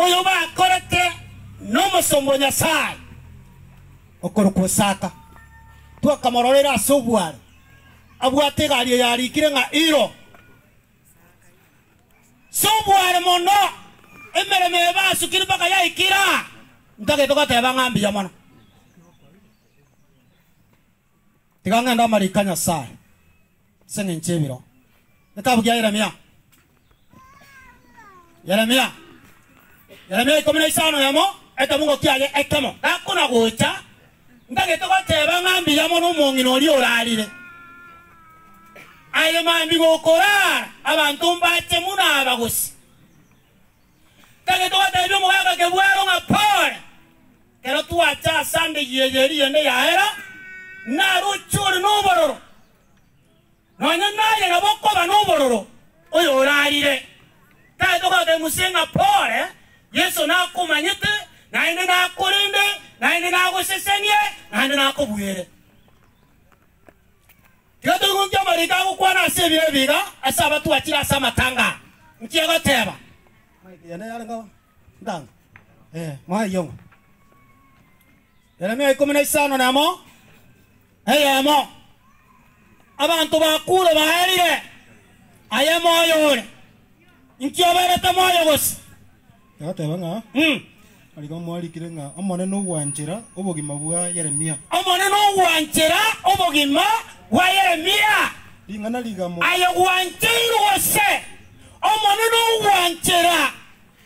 oyo bakorete nomosomba o Nyasae okorokwa Isaka. Twakamororera ase obware, abwate egari eye yarikire ng'a Iro. Ase obware mono, emeremo eye basukire mpaka yaikire aa, ntagete goteba ng'a mbuya mono. Tiga ng'ende amariko a Nyasae ase engencho y'ebiro. Egetabu kia Yeremia, Yeremia, Yeremia ikomi na isano nemo, ekebungo kiaye ekemo. Gakona gocha, ntagete goteba ng'a mbuya mono omong'ina oria orarire. Aye mambia gokorara, abanto mbache buna abagosi. Ntagete gotebia omogaka kebwaro ng'a pole. Ekero twacha ase ande eye eria ende yaera, naroche ore nobororo, nonya naye nabo okoba nobororo oyorarire. Tari togotebia Musa ng'a pole, Yeso nakomanyete, naende nakorende, naende nagosesenie, naende nakobuere. Tiga toigwe nki amariko agokwana ase ebiro ebi iga ase abatwachire ase amatanga aya. Nki agoteba? Ntanga, ee, moe ong'o. Yeremia ikomi na isano nemo, eyemo. Abanto bakure baerire, aye moyo ore. Inki oberete moyo gose? Agateba ng'a, Mariko mwarikire ng'a Omonene ogwanchera obogima bwa Yeremia. Omonene ogwanchera obogima bwa Yeremia. Ring'ana rigamo. Aye gwancheirwe gose? Omonene ogwanchera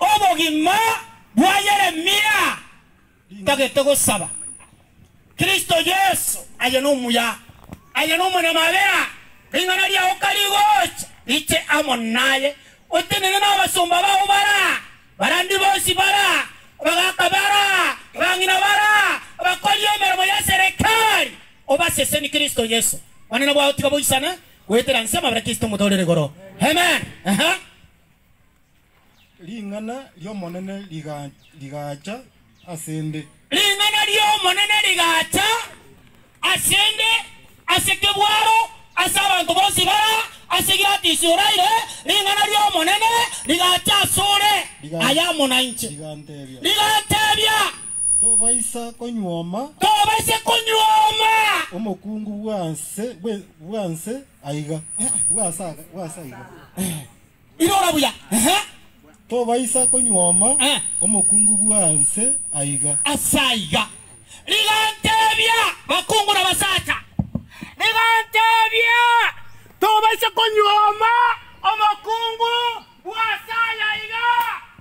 obogima bwa Yeremia. Ntagete gosaba Kristo Yeso, aye nomuya, aye nomonyamabera, ring'ana riao karigocha riche amo naye, otenene nabasomba bao bara, barandi bonsi bara, abagaaka bara, abang'ina bara, abakori emeremo y'eserekari, obaseseni Kristo Yeso. Obonene bwao tiga boisane goetera nse amabera Kristo omotoorere igoro. Amen. Ehe. Ring'ana ri'Omonene rigacha ase 'nde. Ring'ana ri'Omonene rigacha ase 'nde, ase kebwaro, ase abanto bonsi bara ase Gratisi oraire, ring'ana ri'Omonene rigacha asore, aye amo nainche. Rigantebia. Tobaisa konyuoma. Tobaisa konyuoma. Omokungu bw'anse aiga. Bw'ase aiga. Irora buya, ehe. Tobaisa konyuoma omokungu bw'aase aiga. Ase aiga. Rigantebia, bakungu na basacha, rigantebia, Tobaisa konyuoma omokungu bw'aase aya aiga.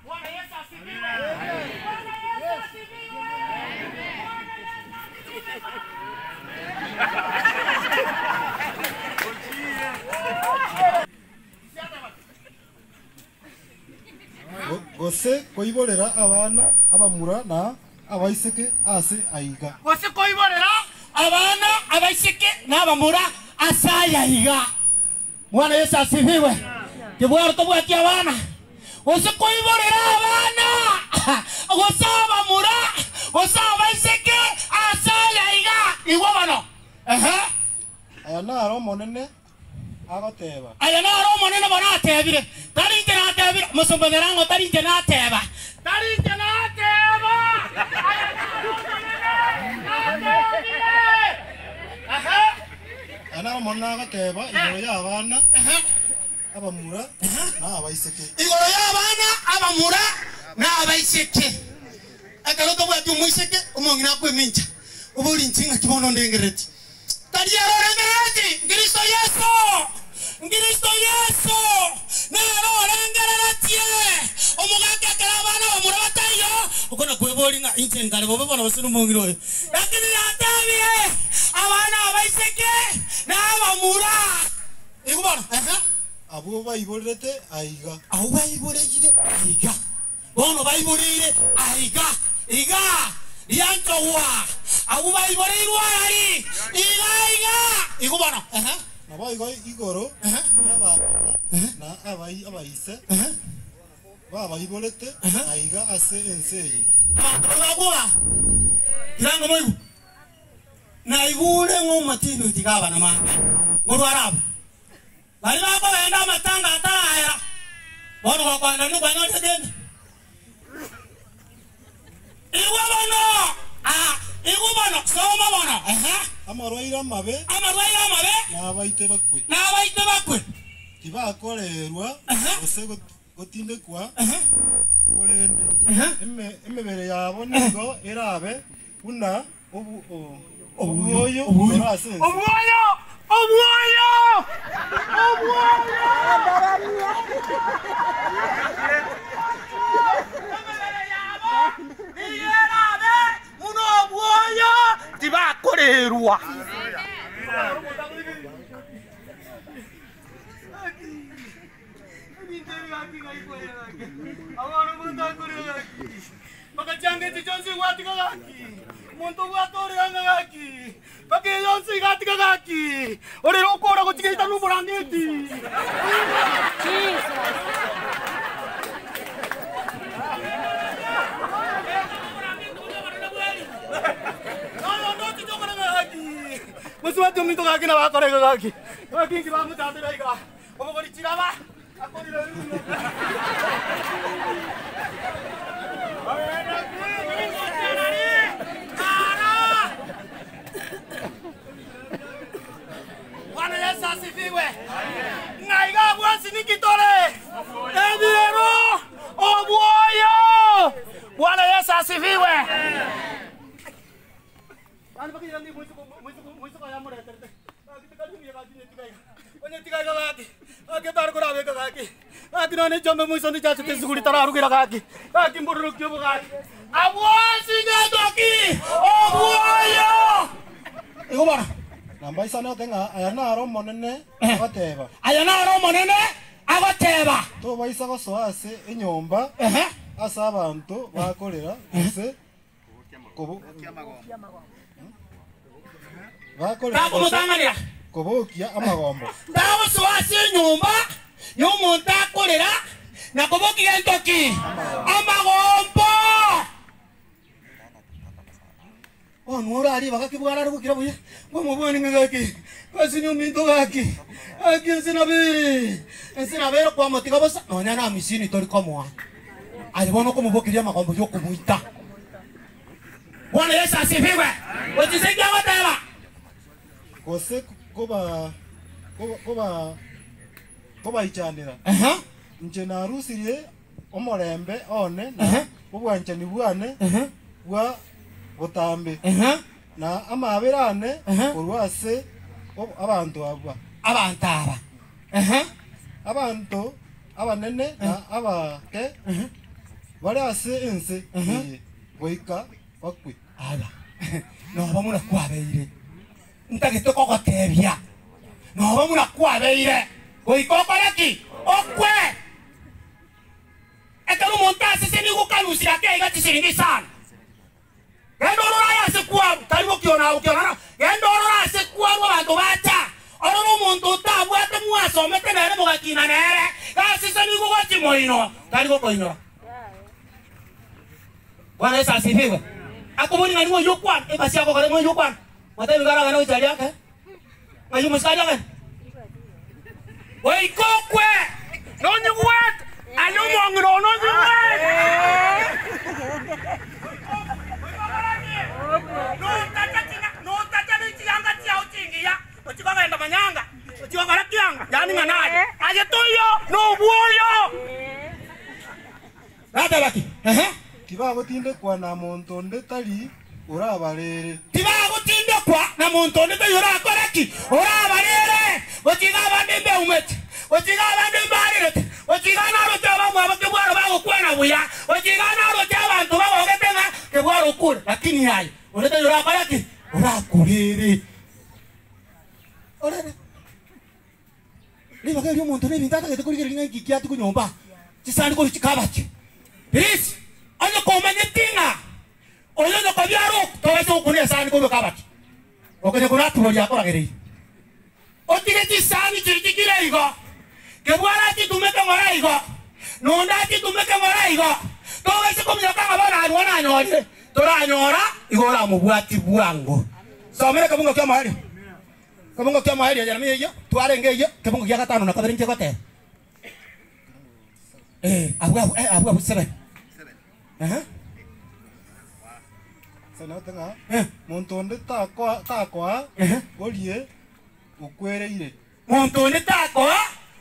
Bwana Yeso asifiwe! Bwana Yeso asifiwe! Bwana Yeso asifiwe! Gose koiborera abana abamura na abaiseke aase aiga. Gose koiborera abana abaiseke na abamura ase aya iga. Bwana Yeso asifiwe. Kebwaro tobwati abana. Gose koiborera abana gose abamura gose abaiseke ase aya iga. Igwa bono. Ehe. Aya naro Omonene agoteba. Aya naro Omonene bono atebire, Tari inche natebire, omosomba Nyarang'o, tari inche nateba, tari inche nateba, aya naro Omonene natebire. Aha. Aya naro Omonene agoteba igoro y'abana abamura na abaiseke. Igoro y'abana abamura na abaiseke. Ekero tobwati omoiseke, omong'ina akwemincha, obori inche ng'aki bono ndengerereti. Tari ere orengereretie, Nkristo Yeso, Nkristo Yeso nere orengereretie. Omogaka ekero abana abamura bataiyo, okwo nakweboria ng'a inche nkare bobe bono gose nomong'ina oyo. Lakini yatebire abana abaiseke na abamura. Igwa bono, ehe. Abwo baiborerete aiga. Abwo baiboreire aiga. Bono baiboreire aiga, iga, rianchogwa, abwo baiboreirwe arari, iga, iga. Igwa bono, ehe. Naboigo igoro y'abang'ina na abaise babaiborete aiga ase ense eye. Abanto baria bakwoga, tiga moigwe. Naigure ng'a omotindi tiga abana mange, ngorware abwo. Baria bakogenda amatanga atarahera, bono gokogenda nigo kwanyorire kende. Aha. Amarwaire amabe. Amarwaire amabe. Nabaite bakwe. Nabaite bakwe. Tibakorerwa gose gotindekwa, korende emebere yabo nigo erabe buna obwoyo korwa ase ense. Obwoyo! Obwoyo! Obwoyo! Emebere yabo nigo erabe buna obwoyo, tibakorerwa. Ebinto ebi gaki ngaikwana gaki, abana omonto akorire gaki, mpaka chianga echi chionsi gwatiga gaki, omonto obwate ore anga gaki, mpaka eye yonsi iga atiga gaki, orere okora gochia geita na oborangeti. Mosubati ominto gaki nabo akore iga gaki, gaki inki bamochandera iga. Omogori chiraba akorire Bwana Yesu asifiwe. Ng'a iga bwensi niki tore? Ebiero obwoyo. Bwana Yesu asifiwe. Yaani bakaiga ng'a moiseke moiseke moiseke oyo amoreterete, gaki tikari omuya gaki nyetiga iga, onyetiga iga gaki, gaki otare korabeka gaki, gaki nonye echombe moiso onde chiachete esuguri tararugera gaki, gaki mbororoki obo gaki. Abwo onsi ngento ki? Obwoyo! Igo bono. Na mbaisane gote ng'a aya naro Omonene agoteba. Aya naro Omonene agoteba. Tobaisa gosoa ase enyomba ase abanto bakorera, gose Takomotang'anera. Kobokia amagombo. Tagosoa ase enyomba y'omonto akorera na kobokia gento ki? Amagombo. Bono orare ribaga ki bwarare gokira buya, bw'omobwani ng'a gaki, gasi ominto gaki, gaki ense nabere, ense nabere kwamotiga bosa, nonya na amisini tori komoa. Aye bono okomobokeria amagombo y'okomoita. Bwana Yeso asifiwe. Gochia inki agoteba? Gose koba koba kobaichanera. Inche narusirie omorembe one na obwanchani bwane bwa botambe, na amaabera ane korwa ase abanto aba. Abanto aba. Abanto abanene na abake bare ase ense eye goika bakwe. Aba noba buna kwabeire, ntagete kogotebia, noba buna kwabeire goika okore ki? Okwe. Ekero omonto asesenigwe okarusia ake iga chisiringi isano, Genda orore aye ase kwarwa, tari gokiona agokiona na, genda orore ase kwarwa abanto bacha, orore omonto otabwate mwasomete nere mogakina nere, gasisenigwe gochia moino, tari gokoinora. Bwana Yeso asifiwe. Akobori ng'a ning'o oyio okwana, emasi agokora ng'o oyio okwana, motebi iga aragende gochia aria ake, ng'ai omosike aria agende. Goika okwe, nonyigwete, aye omong'ina oo nonyigwete. Notacha ne chianga chiao chingiya, ochia kogenda manyanga, ochia gokora kianga, yaani ng'a naye, aye toiyo, nobwoyo. Nateba ki? Ehe. Tibagotindekwa na monto onde tari orabarere. Tibagotindekwa na monto onde tari orakore ki? Orabarere. Gochia abande mbeumete, gochia abande mbarerete, gochia naroche abamwabo kebwaro bagokwana buya, gochia naroche abanto bagogete ng'a kebwaro okure, lakini aye onde tari orakore ki? Orakurere. Orere. Ribaga erio omonto nebinto atagete korigereria ng'a inki kiatigwa nyomba, chisani korwa chikabache. Please, onye komanyeti ng'a oyo onye kobiara ok, tobaisa gokuna esani korwa ekabache. Okonya koratuboria akoragereire. Otige chisani chiria chikire igo, kebware achitumeke ng'ora igo, na onde achitumeke ng'ora igo, tobaise kominyoka ng'a bono arua nanyorire, toranyora igo oramobwati bwango. Somera ekebungo ki'omoerio. Kebungo ki'omoerio Yeremia eyio twarenge eyio kebungo gia gatano na kabere inche goteba. Eh, abwo abwo eh, abwo abwo seven. Aha. Isano ng'a Eh. monto onde takoa takoa Ehe. orie okwereire Monto onde takoa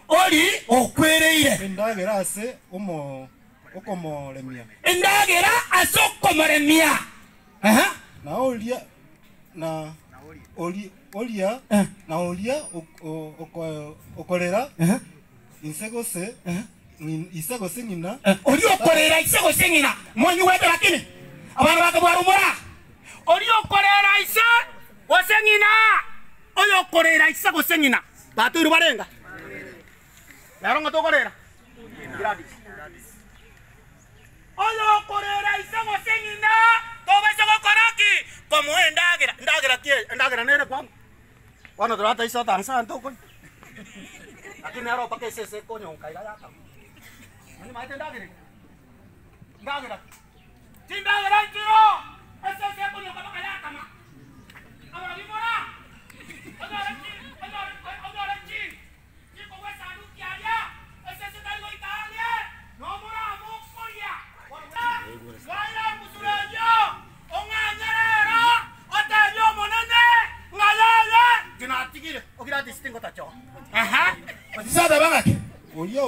ori okwereire. Endagera ase omo okomoremia. Endagera ase okomoremia. Ehe. Na oria na ori oria Eh. na oria ok- o- oko- okorera Ehe. inse gose Ehe. ng'in- ise gose ng'ina Eh, oria okorera ise gose ng'ina monyigwete lakini abana bakabwara omora oria okorera ise gose ng'ina oyo okorera ise gose ng'ina batoirwe barenga rero ng'a tokorera Gladys. Oyo okorera ise gose ng'ina tobaisa gokora ki? Komoa endagera. Endagera ki eye? Endagera nere kwango. Bono torata ise otansa abanto okonywa. Lakini nere mpaka esese ekonyonka iga yakama. Nonye endagera eye? Ndagera ki? Chindagera nchiro esese ekonyonka mpaka yakama. Abarabwo mora onyore chi onyore onyore chi Chikogwa esanduki aria, esese tari goika ang'e nomoramo okoria. Mwaira embusuro eyio, ong'anye rero, otebie Omonene ng'a yaya, inche natigire, ogire ati tingotacha oo. Aha. Ase ateba ng'aki? Oria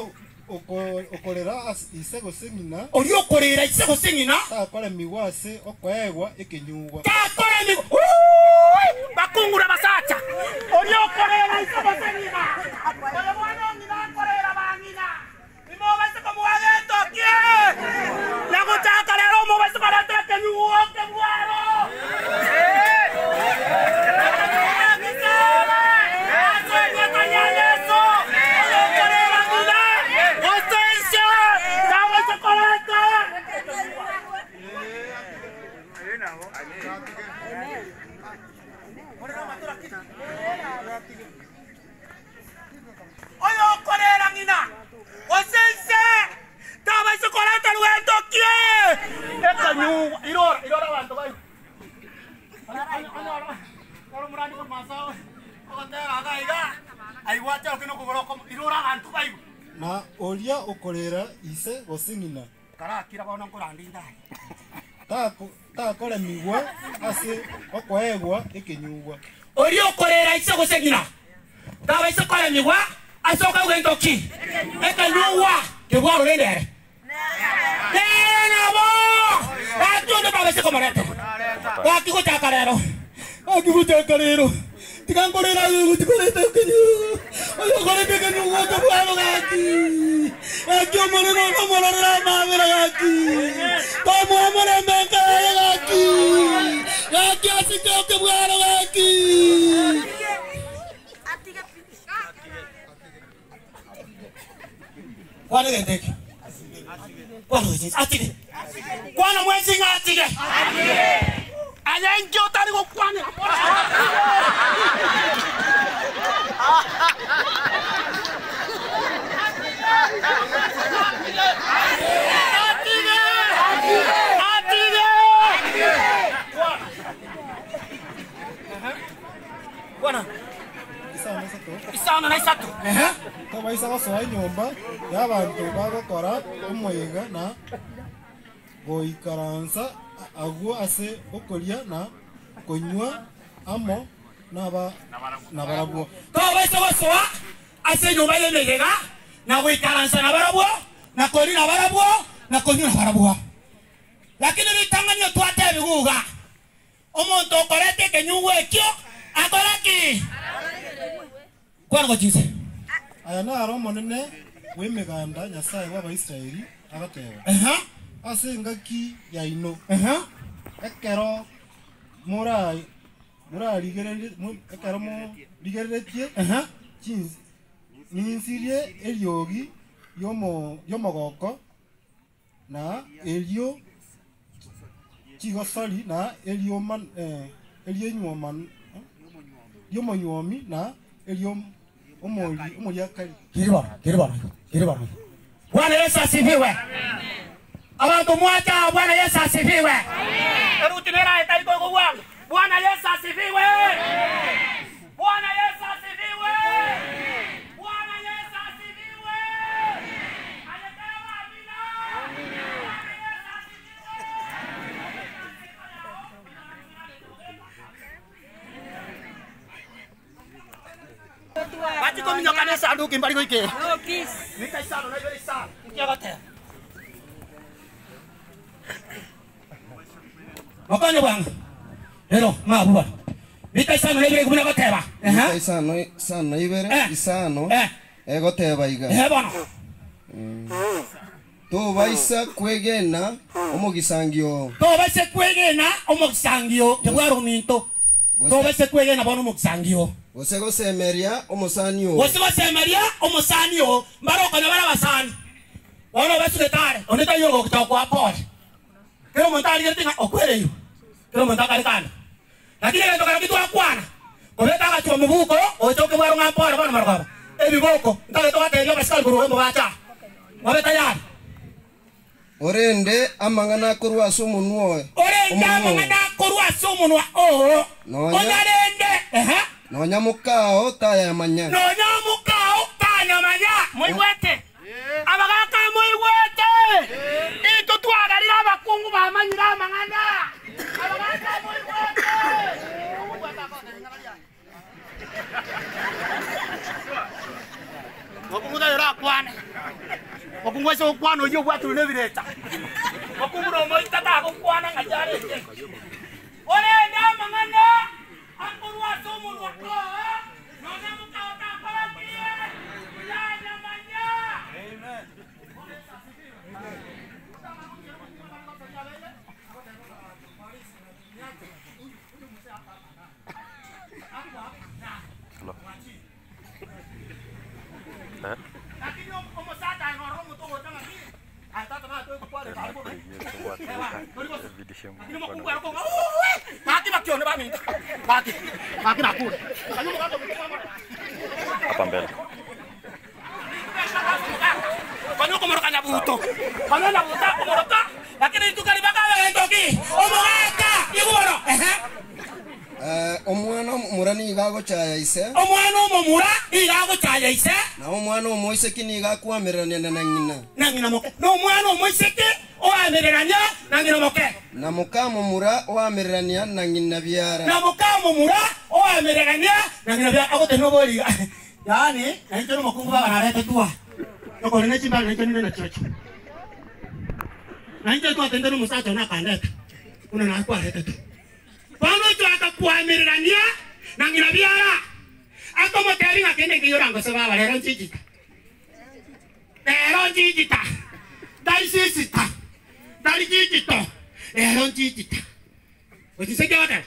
oko- okorera ase ise gose ng'ina Oria okorera ise gose ng'ina takoremigwa ase okoegwa ekenyugwa. takoremigwa. Uuui! Bakunguru abasacha, oria okorera ise gose ng'ina, oyo mwana o ng'ina akorera bang'ina, imobaise komoa gento ki? Na gochaka rero omobaise koreta ekenyugwa okebwaro. Ekenyugwa egesere ase erieta ria Yeso, oyo okorera ng'ina gose ise, tabaise koreta ekenyugwa. Oyokorera ng'ina gose ise tabaise koreta rugento ki ekanyugwa. Irora, irora abanto baigwe. Onyore omorandi korwa ase ogotera iga iga, aigwate oke nokogoro okomo. Irora abanto baigwe. Na oria okorera ise gose ng'ina Karakira bono nkoranda inde aye. tako takoremigwa ase okoegwa ekenyugwa. Oria okorera ise gose ng'ina tabaise koremigwa ase okoegwa gento ki? Ekenyugwa. Kebwaro rende ere nere nabo gaki onde tabaise komoretera. Gaki gochaka rero, gaki gochaka rero, tiga nkorera aye gochi koreta ekenyugwa, oyo okoreta ekenyugwa okebwaro gaki. Gaki Omonene onomororere amabera gaki, tomoa omorembe enka yaye gaki, gaki asike okebwaro gaki. Kwana egento ekio. Kwana gochia atige. Kwana mwensi ng'a atige. Aye inki otari gokwanera? Atige! Atige! Kwana. Kwana. Isano isato. Isano na isato. Tobaisa gosoa enyomba y'abanto bagokora omoyega na goikaransa agwo ase okoria na konywa amo naba nabarabwo. Tobaisa gosoa ase enyomba y'emeyega na goikaransa nabarabwo na koria nabarabwo na konywa nabarabwo. Lakini ritang'ani otwate ebiguga. Omonto okoreta ekenyugwa ekio akore ki? Kwana gochia inse. Aya naro Omonene bw'Emeganda, Nyasae bw'Abaisraeli, agoteeba, Ehe. Ase engaki yaino, Ehe. ekero mora morarigererie ekero morigereretie Ehe. chins ninsirie eriogi riomo ri'omogoko na erio chigosori na erioma eri'enyuoma ri'omonyuomi na erio omori omoriakari. Kiri bono, kiri bono, kiri bono. Bwana Yesu asifiwe. Abanto mwacha, Bwana Yesu asifiwe. Eruti nera etari koigwa. Bwana Yesu asifiwe. Bwana Yesu asifiwe. Bwana Yesu asifiwe. Aletewa amina. Bwana Yesu asifiwe. Bachikominyoka na esanduki mbari goikera. Mika isano na ibere isano. Inki agoteba? Mokonye bwango. Rero ng'abwo bono. Mika isano na ibere buna agoteba. Mika isano isano na ibere isano egoteba iga. Ehe bono. Tobaisa kwegena omogisangio oo. Tobaise kwegena omogisangio oo, kebware ominto. Tobaise kwegena bono omogisangio oo. Gose gosemeria omosani oo. Gose gosemeria omosani oo. Mbare okonya bare abasani. Bono obasugete are, onde taiyo ogocha gokoa pole. Kera omonto arigereti ng'a okwereirwe, kera omonto akare kando. Lakini egento keria twakwana, kobeka agachwa omobuko gocha okebwaro ng'a mpore bono marogoba, ebiboko, ntagete goteebia abasikari korwa orombo bache aa, mobe tayari. Orende amang'ana akorwa ase omonwa oo. Orende amang'ana akorwa ase omonwa oo, onyarende, ehe. Nonya mokao tayamanya. Nonya mokao tanyamanya. Moigwete? Abagaaka moigwete? Intwe twagerire abakungu bamanyire amang'ana. Abagaaka moigwete? Mokungu tari orakwane. Mokungu ase gokwana oyio obwatirwe nebirecha. Mokungu nomoita tagokwana ng'ai arenge. Korende amang'ana akorwa ase omonwa oo, nonya mokao takora ki? Tanyamanya. Hapa mbele. Omwana omomura nigo agochaya ise. Omwana omomura nigo agochaya ise. Na omwana omoiseke nigo akoamererania na ng'ina. Na ng'ina moke. Na omwana omoiseke oamererania na ng'ina moke. Na moka momura oamererania na ng'ina biara. Na moka momura oamererania na ng'ina biara. Agoteba nobori iga, yaani nainche nomokungu baba naretetwe aa, nokore ne chimbara nainche ninde nachirochio. Nainche twatente nomosacha one akandeta buna naye kwaretetwe. Bono ochoaka koamererania na ng'ina biara, akomotebia ng'a kende nkeiyo orangose baba, rero nchichita. Rero nchichita, tari sisita, tari chichito, rero nchichita. Gochia inse kiagoteba?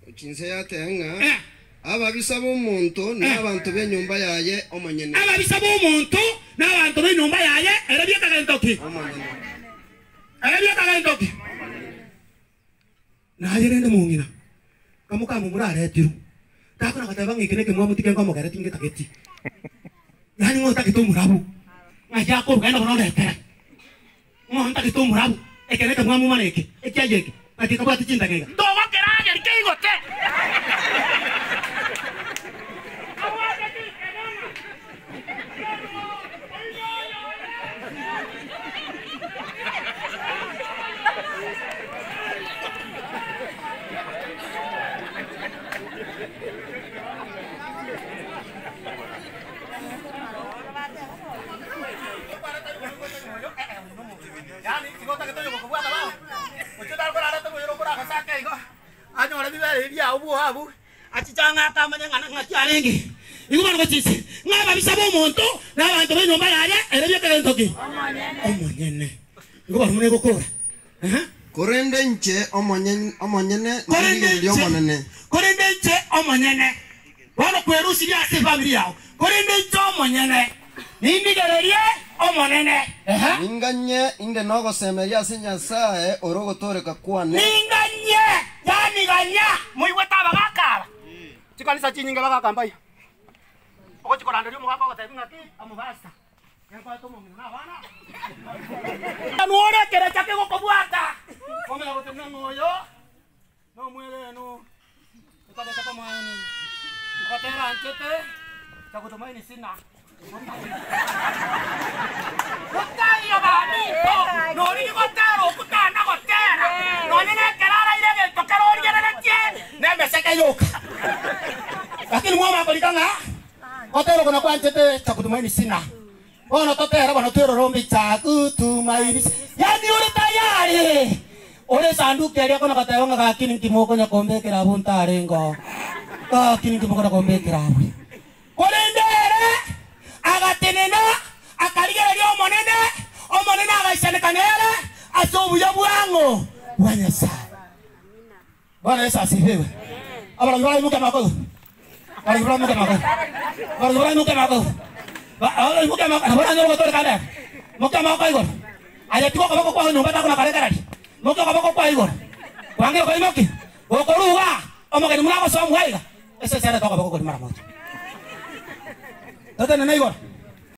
Gochia inse yateba ng'a ababisa b'omonto nabanto b'enyomba yaye omonyene. Ababisa b'omonto nabanto b'enyomba yaye, ere bieka gento ki? Omonyene. Ere bieka gento ki? Naye rende mong'ina, kamoka momura aretirwe, takona goteba ng'a eke nekemwamu tike nkomogere tingetageti. Yaani ng'a otagete omorabu, ng'ai akorwa genda bono ondetere. Ng'a ontagete omorabu, eke nekemwamu mono eke, ekiaye eke, naki kebwate chintagega iga. Togokerageria keigote. Anyore bibere ebi biao bwoabu. Achiche ang'e akamanya ng'a ng'aki arenge. Igo bono gochia inse, ng'a ababisa b'omonto na abanto b'enyomba yaye ere bi'ekegento ki? Omonyene. Igo bono buna egokora. Ehe. Korende inche omonyene Korende narigereria inche, Omonene. korende inche omonyene, bono kwerusirie ase efamiri yao, korende inche omonyene nindigererie Omonene. Ehe. Ninganye inde nogosemeria ase Nyasae ore ogotooreka kwane. Ninganye, yaani ganya. Moigwete abagaaka aba? Chikanisa chinyinge bagaaka mbayo. Ogochia koranderia omogaka ogotebia ng'aki omopastor, nenkoete omong'ina na abana. Nore ekerecha kegokobwata, omanya gotenena ng'a oyo nomwegenu, otagete komoeni, ogotera anchete, cha kutumaini sina. Gotaiyo baminto, norigie gotera okwo tana gotera, nonya nekero araire egento kere origereretie, nemeseke yoka. Lakini mwamanya korika ng'a gotera. Okona kwanchete cha kutumaini sina. Bono totera bono twerorombe cha kutumaini sina. Yaani ore tayari. Ore esanduki eria kona goteba ng'a gaki ninki mokonya kombekera abwo ntarenge oo. Gaki ninki mokonya kombekera abwo. Korende ere agatenena, akarigereria Omonene, Omonene agaisaneka nere ase obuya bwang'o bwa Nyasae. Bwana Yesu asifiwe. Abarogi baraimuke amaboko igoro. Abarogi baraimuke amaboko igoro. Abarogi baraimuke amaboko igoro. Ba- Abaraimuke amaboko, nabo oranyore gotoreka ande. Moke amaboko igoro. Aye tiga okoboko kwao nyomba takona karekereria. Moke okoboko kwao igoro. Kwangire koimokia. Gokoruga, omogeni buna agosomwa iga, esese erete okoboko koria mara moja. Totenene igoro.